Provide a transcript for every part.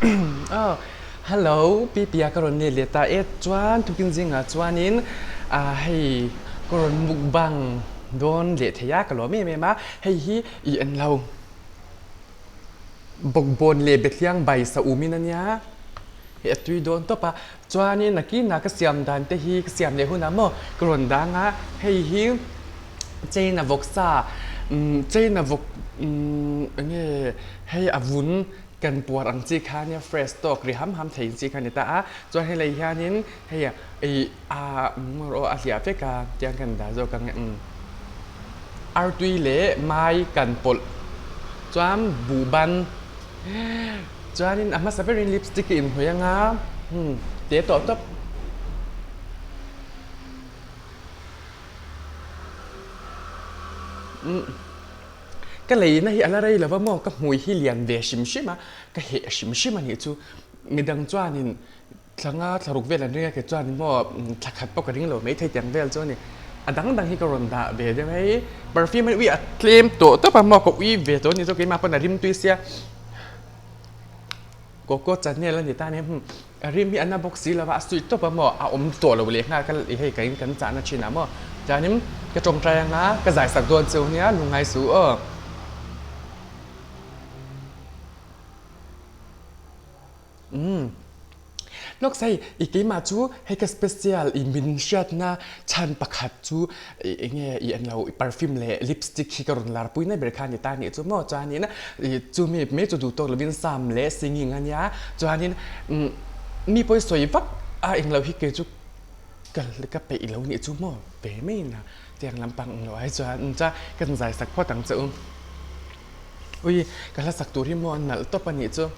Oh, hello, Pipia ka rawn let leh ta e. Chuan tukin zingah chuanin ah hei ka rawn mukbang dawn leh thei a, ka lawm em em a. Hei hi i en lo. Bawkbawn leh Betliang bai sa umin a nia. Hei a tui dawn tawp a. Chuanin nakinah ka siam dan te hi ka siam leh hunah maw ka rawn dang a, hei hi China vawksa China vawk eng nge hei a vun kan puar ang chi kha nia fresh tawk ri ham ham thei ang chi kha a ni ta a, chuan helai hianin hei ih a erawh a hliah vek a tiang kan dah zawk ang e artui leh mai kan pawlh chuan buhban. Chuanin a hmasa berin lipstick i inhnawih anga hmm te tawh tawp. Umm ka leina hi a la rei lova maw ka hmui hi lian ve hrim hrim a ka heh hrim hrim a nih chu midang chuanin Thlanga thlaruk vel an ring a kei chuan maw thla khat pawh ka ring lo maithei tiang vel chu a ni. A dang dang hi ka rawn dah ve deuh hei perfume hi ui a tlem tawh tawp a maw ka ui ve tawh a ni chu keimah pawn a rim tui sia. Coco Chanel a ni ta a ni a rim hi a na bawk si lo va a sweet tawp a maw a awm tawh lo leh nghal ka hei ka in kan chahna thin ah maw chuanin ka tawngtai anga ka zai sak dawn chu nia lungngai suh aw. Umm. Lawk sai, i keimah chu hei ka special i min hriatna chhan pakhat chu enge i an lo perfume leh lipstick hi ka rawn lar pui na ber kha a ni ta nih chu maw chuanin i chumi mai chu duh tawk lovin sam leh singing a nia chuanin mi pawi sawi vak a englo hi kei chu ka ka peih lo nih chu maw ve mai in a tiang lampang englo ai chuan chuan ka zai sak phawt ang che u. Ui, ka hla sak tur hi maw an nalh tawp a nih chu.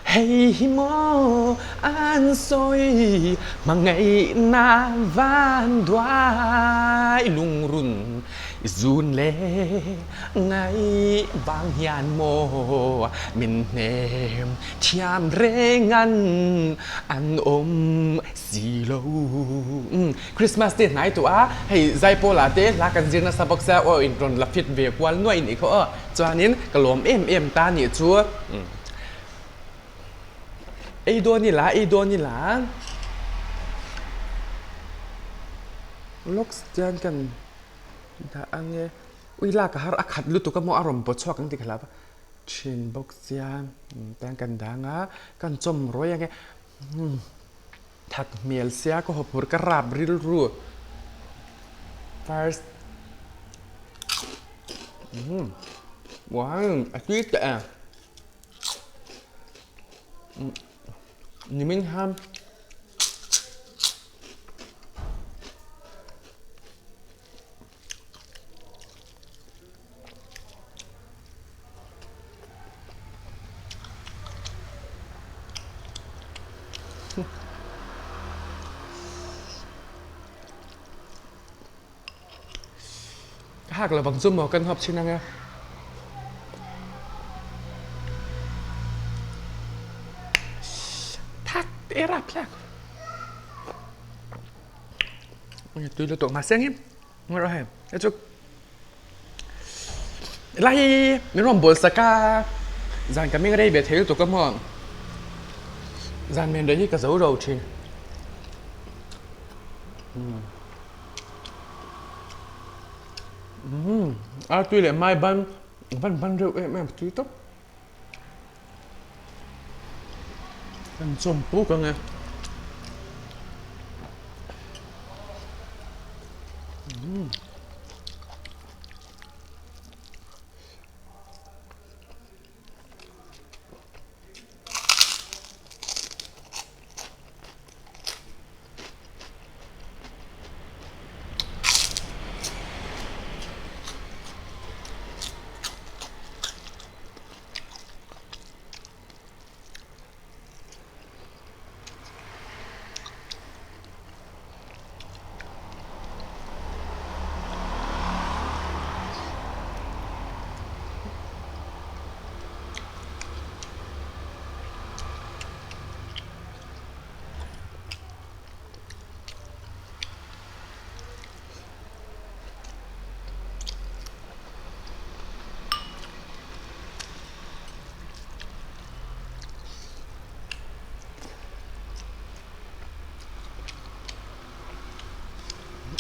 Hei hi maw an sawi hmangaihna van duai lungrun i zun leh ngaih vang hian maw min hnem thiam reng an an awm si lo. Christmas te hnai tawh a, hei Zaipawla te hla kan zir nasa bawk sia aw in rawn la fit ve kual nuaih nih khaw aw. Chuanin ka lawm em em ta nih chu. Ei dawn ila, ei dawn ila. Lawks chuan kan dah ang e. Ui lak a har a khat lutuk a maw a rawn paw chhuak ang tih ka hlau a. Thin bawk sia tan kan dang a, kan chawm rawih ang e. That hmel sia ka hawphur ka rap rilru first umm wow a tui teh e nimin ham Ka hak lovang chu maw kan hawp chhin ang e. Thak e rap thlak. Tui lutuk mahse ang hi. Ngaih rawh hei hei chu lai min rawn bawl sak a zan ka meng rei ve thei lutuk a maw zan men rei hi ka zo ro thin umm artui leh mai ban ban ban reuh em em tui tawp kan chawm puk ang e.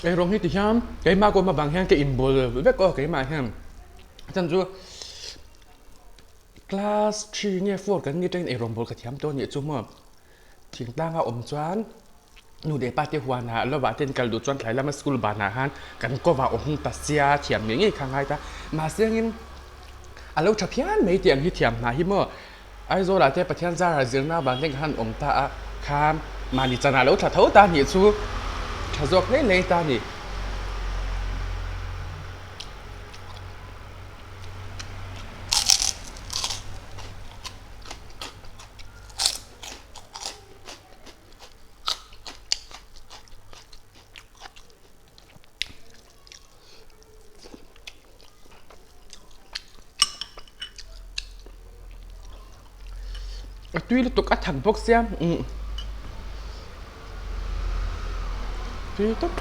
Eirawng hi ti hian keimah kawm avang hian ka inbawl vek aw keimah hian a chhan chu class three nge four kan ni atangin eirawng bawl ka thiam tawh a nih chu maw thingtlanga awm chuan Nu leh pa te huanah lovah ten kal duh chuan thlai lama school banah khan kan kawvah awm ta sia thiam ngei ngei kha ngai ta. Mahse angin a lo tha phian mai tih ang hi thiam hna hi maw Aizawlah te Pathian zarah zirna vang ten khan awm ta a khan mahni chanah lo tha tho ta nih chu tha zawk hle hle ta ni. A tui lutuk a thak bawk sia umm tui tawp.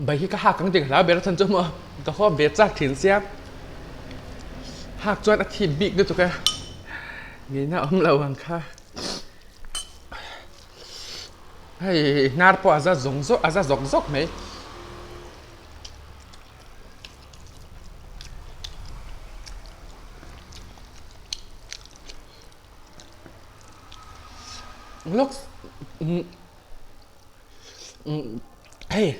Bai hi ka hak ang ding hlau ber a chhan chu maw ka haw ve chak thin sia hak chuan a thip bik lutuk a ngeina awm lo ang kha. Hei hnar pawh a za zawng zawk a za zawk zawk mai. Lawk umm hei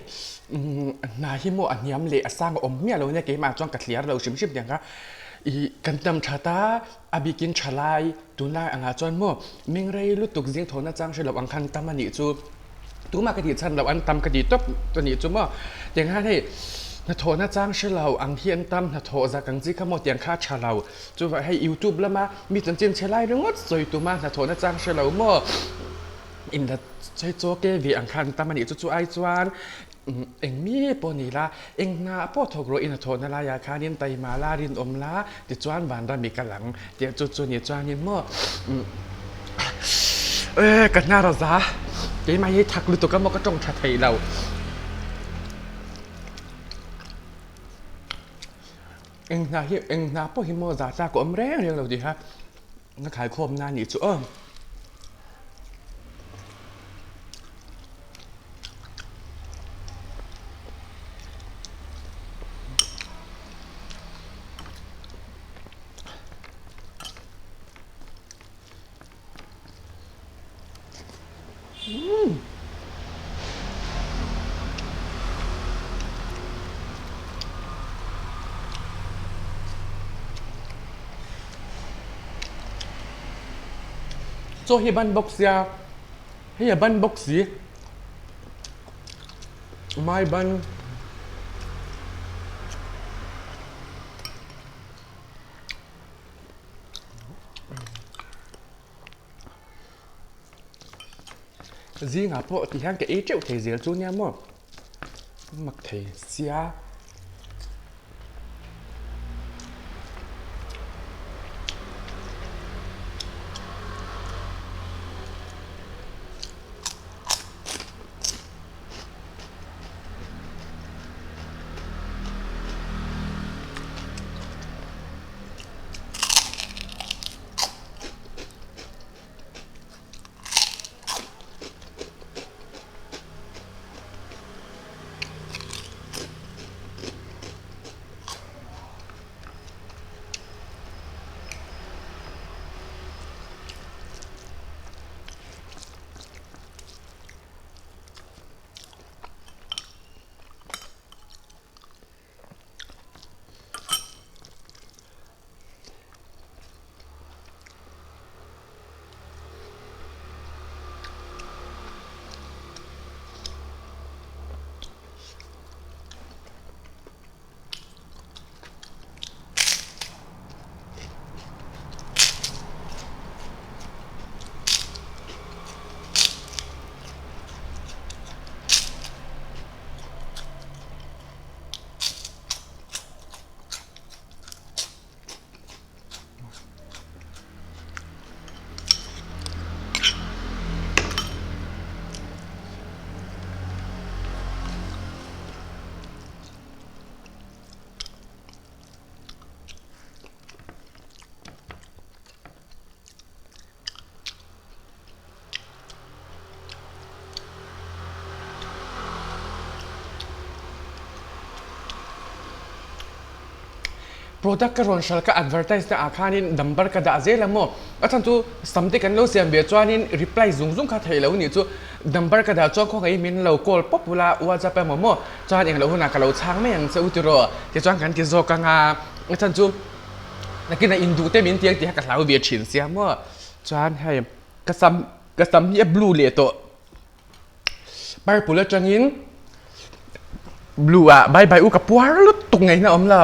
umm hna hi maw a hniam leh a sang a awm miah lo nia keimah chuan ka thliar lo hrim hrim tiang kha ih kan tam that a a bikin thalai tunlai angah chuan maw mengrei lutuk zing thawhna chang hre loh ang khan tam a nih chu tumah ka tih chhan loh an tam ka tih tawp a nih chu maw tiang khan hei hnathawhna chang hre lo ang hi an tam hnathawh zak ang chi kha maw tiang kha a tha lo chuvah hei youtube lama mi chanchin chhe lai ringawt sawi tuma hnathawhna chang hre lo maw. Inla chei chaw ke ve ang khan tam a nih chu chu ai chuan eng mi pawh ni la eng hna pawh thawk rawh in a thawhna laiah khanin taima la rinawm la tichuan vanram i kal ang tih chu chu ni chuanin maw e ka hnar a za keimah hi thak lutuk a maw ka tawng tha thei lo. Eng hna hi eng hna pawh hi maw za tlak a awm reng reng lo tih kha ka khaikhawmna a nih chu aw. Chaw hi ban bawk sia hei a ban bawk si mai ban. Zingah pawh ti hian ka ei teuh thei zel chu nia maw mak thei sia. Product ka rawn hral ka advertise na ah khanin number ka dah zel a maw? A chhan chu sam te kan lo siam ve chuanin reply zung zung kha theih lo nih chu number ka dah chuan khawngaih min lo call pawp ula WhatsApp emaw maw chuan englo hunah ka lo chhang mai ang che u tiraw tichuan kan ti zawk anga a chhan chu nakinah induh te min ti ang tih kha ka hlau ve thin sia maw chuan hei ka sam ka sam hi a blue leh tawh. Purple atangin blue ah bye bye u ka puar lutuk ngaihna awm lo.